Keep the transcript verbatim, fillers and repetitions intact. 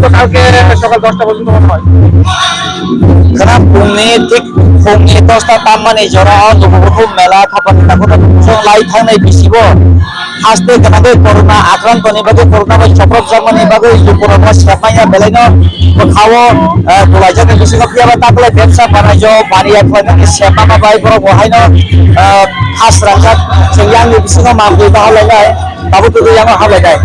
তো কালকে সকাল দশটা পর্যন্ত মনে হয়। Khwnam phungni thik phungni dosta tammani jorao Nububuthum mela khapani takhukno chwng lai thangnai bisibo haste gwnangwi corona akrantoni bagwi, corona bai chopropjakmani bagwi lukurokno sepmanya belaino bwkhao, eh, kwlaijakni bisingo phiyaba takhwlai bebsa banaijak baniya khlainani sepmama bai borok bo haino, eh, khas rangjak chwng yangni bisingo manthwi bahalainai. Tabuk twi yango hablai dai.